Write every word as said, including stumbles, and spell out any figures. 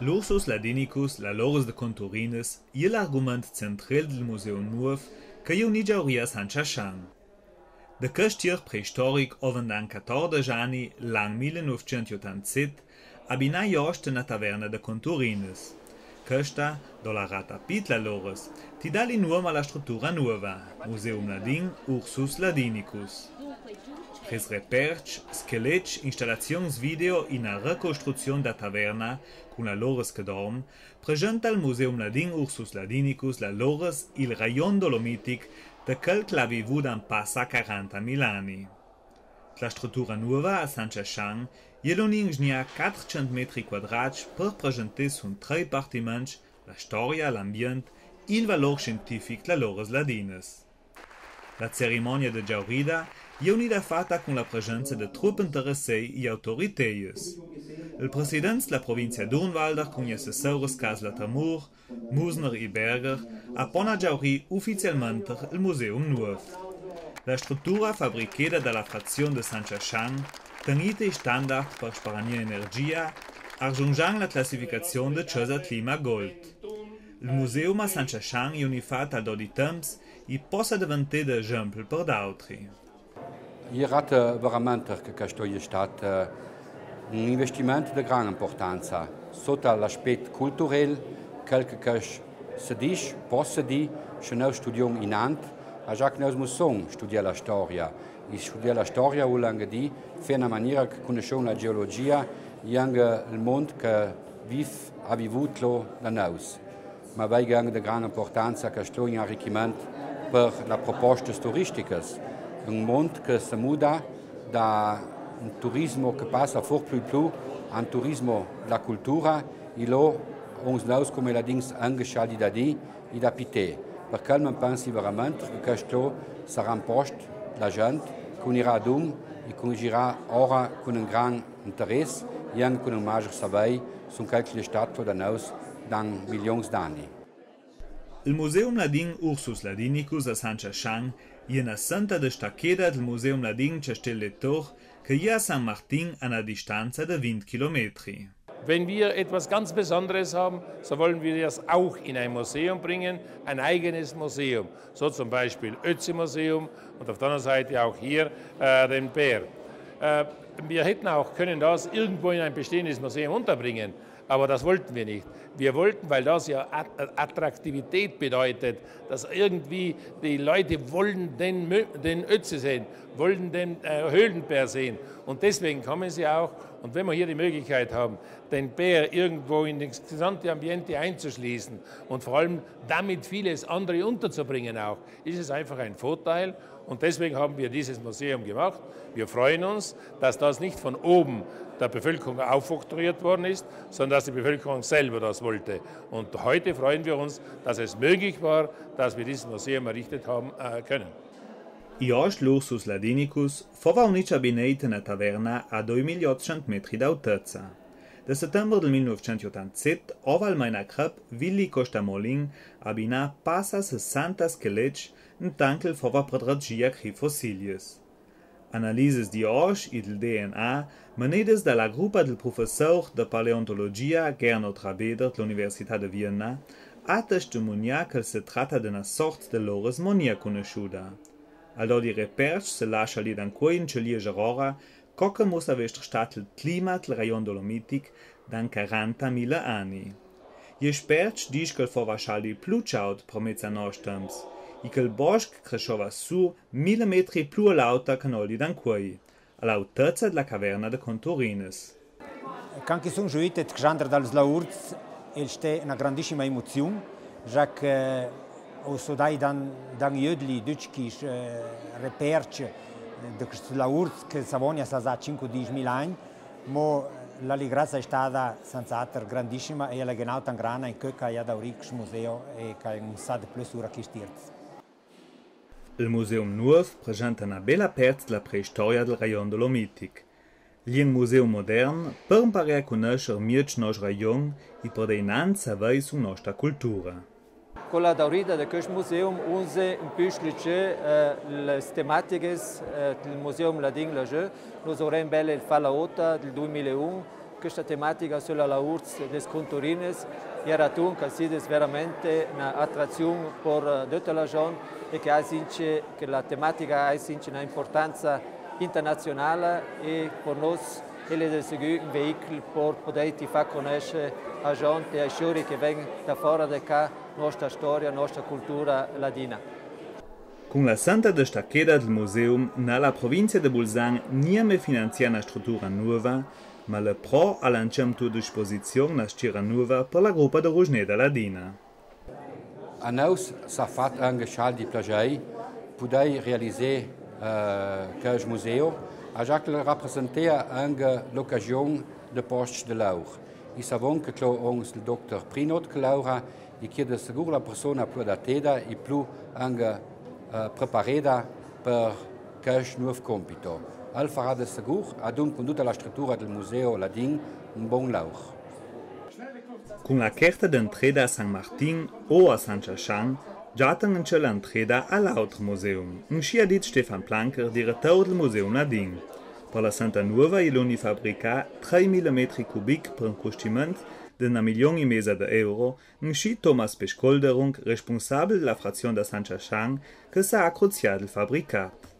L'Ursus ladinicus, la Loris de Conturinis, e je l'argumand zentrel dal museum nuov che i è unì a giaurì a San Ciascian. De chest tierc preistoric oven dan catordesch ani, l'an mil nûfcent otantaset, abinà Jost na taverna de Conturinis. Chesta, dò la rata Pitla Loris, ti dà li nuom a la strutura nuova, Museum ladin Ursus ladinicus. Pres reperts, schelets, installazions video e na ricostruzion da taverna cun la Loris che dorm, presenta il Museum ladin Ursus ladinicus la Loris, il rajon dolomitic, de chel che l'ha vivù dan passa carantamila ani. La strutura nuova a San Ciascian, i è l'unic ingignà quatercent metri quadrats per presentà sun trei partiments, la storia, l'ambient, il valor scientific dla Loris ladinas. La cerimonia de giaurida i è unida fata cun la presenza de trupp interessei e autoriteis. Il president dla provinzia Durnwalder cun i assessouras Casla Tamur, Musner e Berger, a pona giaurì ufizialmenter il museum nuov. La strutura fabricheda da la frazion de San Ciascian, tegnida i standard per spargner energia, argiungian la classificazion de cesa clima gold. Il museum a San Ciascian i è unì fat al dò di temps e possa deventà d'exempel per d'autri. I rata veramenter che chesto i è stat, eh, un investiment de gran importanza, sota l'aspet culturel, chel che chest se dis, possa di, sche nus studion inant, a già che nus musson studiar la storia. E studiar la storia vul anca di fer na maniera che cunusson la geologia e anca il mond che viv, ha vivù lo da nus. Ma vei che anca de gran importanza che sto in arricchiment per la propostas turisticas. Un mond che se muda da un turismo che passa for plui plui a un turismo della cultura, e lo uns nus come ladins anca scialdi da di, e da pitè. Per chel mi pensi veramenter che chesto sarà un post la gent che unirà adun e che girà ora cun un gran interess e anca cun un maggior saver sun chel che l'è stat da nus dan milions d'ani. Il Museum ladin Ursus ladinicus a San Ciascian i è na senta destacheda dal Museum ladin Castell e Tor che i è a San Martin a na distanza de vint chilometri. Wenn wir etwas ganz Besonderes haben, so wollen wir das auch in ein Museum bringen, ein eigenes Museum. So zum Beispiel Ötzi-Museum und auf der anderen Seite auch hier, äh, den Bär. Äh, wir hätten auch können das irgendwo in ein bestehendes Museum unterbringen, aber das wollten wir nicht. Wir wollten, weil das ja At-, Attraktivität bedeutet, dass irgendwie die Leute wollen den Mö-, den Ötzi sehen, wollen den, äh, Höhlenbär sehen. Und deswegen kommen sie auch. Und wenn wir hier die Möglichkeit haben, den Bär irgendwo in das gesamte Ambiente einzuschließen und vor allem damit vieles andere unterzubringen auch, ist es einfach ein Vorteil. Und deswegen haben wir dieses Museum gemacht. Wir freuen uns, dass das nicht von oben der Bevölkerung aufoktroyiert worden ist, sondern dass die Bevölkerung selber das wollte. Und heute freuen wir uns, dass es möglich war, dass wir dieses Museum errichtet haben, äh, können. Jost l'Ursus ladinicus fova unic abineit a na taverna a doi mil e otcent metri d'altezza. De settember del mil nûfcent otantaset ova al maina crap Willi Costamolin abinà passa sessanta schelets, intant che el fova per dragir a cri fossilias. Analises di oss e del D N A, menedas da la grupa del professor de paleontologia Gernot Rabeder de l'Università de Vienna, a testemunià che se tratta de na sort de Loris mo gnà cunussuda. Al dò di reperts se lascia li dan quei in ce lieger ora, co che mussa vestr stat il clima del rajon dolomitic dan carantamila ani. I esperts dis che el fova scialdi plui ciaud per mezza nost temps, e che il bosc cresciova su mila metri plui a l'auta che noli dan quei, a l'autezza della caverna de Conturinis. Quand che sun giuit et che j'andra dals laurts, el stè na grandissima emoziun, già che o so dai dan, dan jödli ducj chis, eh, reperts de chescj laurts che savogna sa za cinc o diesch mil agn, mo l'allegrazza è stada senz'alter grandissima e l'è genau tant grana incö che i à daurì chest museo e che un sa de plö sura chis tierts. Il museum nuov presenta na bella pert della preistoria del rajon dolomitic. L'è un museum modern per imparar a cunusser mieç nost rajon e per dà inanz a vei sun nosta cultura. Co la daurida de chest museum unze un pü sclücü, eh, las tematichas, eh, del museum ladin lajö. Nus aurem bel il Falaota del dui mil e un, Questa tematica sulla laurz des conturinis, era tun che si des veramente una attrazion per, eh, tutta la zon e che ai since, che la tematica ai since una importanza internazionale e per nos el è de segür un veicul per poder ti far conoscere a gente, ai sciuri che vegn da fora de ca, nostra storia, nostra cultura ladina. Cun la santa destacheda del museum n'ha la provinzia de Bolzan niame finanzià una strutura nuova, ma le pro ha lancià a disposizion una stiera nuova per la gruppa de Rusgneda Ladina. A nus s'ha fat anche schal di plasei pudei realiser, eh, quest museu, a già che rapresentea anche l'ocasion de posts de laur. I savon che clo ons il doctor Prinot che laura, i chiede segur la persona più adatteda e più anche, eh, prepareda per quest nuov compito. El farà de segur, adun cun tutta la struttura del museu ladin, un bon laur. Cun la carta d'entreda a San Martin o a San Ciascian, giattan anche l'entreda a l'auter museum. Inscì ha dit Stefan Planker, direttur del museum ladin. Per la Santa Nuova i è luni fabricà trei mila metri cubic per un custiment de una milion e meza de euro, inscì Thomas Pescolderung, responsabel de la frazion da San Ciascian, che s'ha accruzià del fabricat.